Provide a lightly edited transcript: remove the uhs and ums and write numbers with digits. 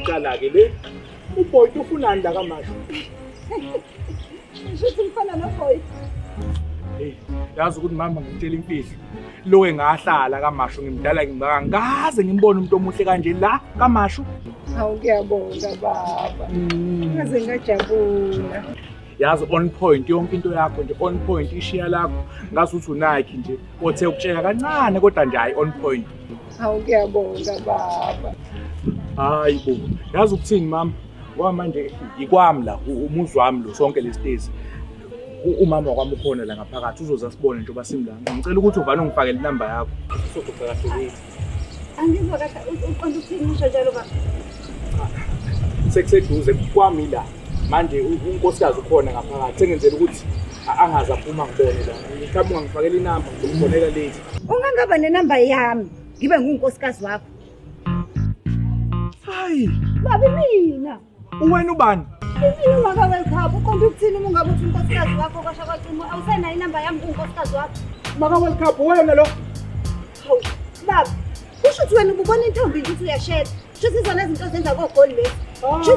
Seqala-ke le. Ubhoyiti ufunani la kaMashu? Shuthi ngifana noBhoyi. Hey, yazi ukuthi mama ngikutshela imfihlo. Lo engahlala kaMashu ngimdala ngingaka ngikaze ngimbone umuntu omuhle kanje la kaMashu. Hawu ngiyabonga baba. Ngaze ngajabula. Yazi on point yonke into yakho nje on point ishiya lakho ngazi ukuthi uNike nje othe ukutsheka kancane kodwa nje hayi on point. Hawu ngiyabonga baba. Hayi bo, yazi ukuthini mama? Ngoba manje ikwami la, umuzi wami lo sonke lesitezi. Umama wakwami ukhona la ngaphakathi uzoza sibone njengoba simla. Ngicela ukuthi uvane ungifakele inamba yakho. Soxoxa kahle kithi. Angizwa kahle uqonda ukuthini usho njalo baba. Sekuseduze kwami la. Manje unkosikazi ukhona ngaphakathi. Sengenzela ukuthi angaze aphuma ngibone la. Mhlawumbe ungangifakela inamba ngizokufonela late. Ungangaba nenamba yami ngibe ngunkosikazi wakho. Hayi, Baba mina. uwena ubani? Imina umaka World Cup uqonda ukuthini uma ungabe uthi unkosikazi wakho kwasha kwacima awusenayo inamba yami kunkosikazi wakho. Maka World Cup wena lo. Hawu baba kusho ukuthi wena ububona intombi nje uthi uyashela. Shuthi izona izinto ozenza kogoli lezi. Shuthi.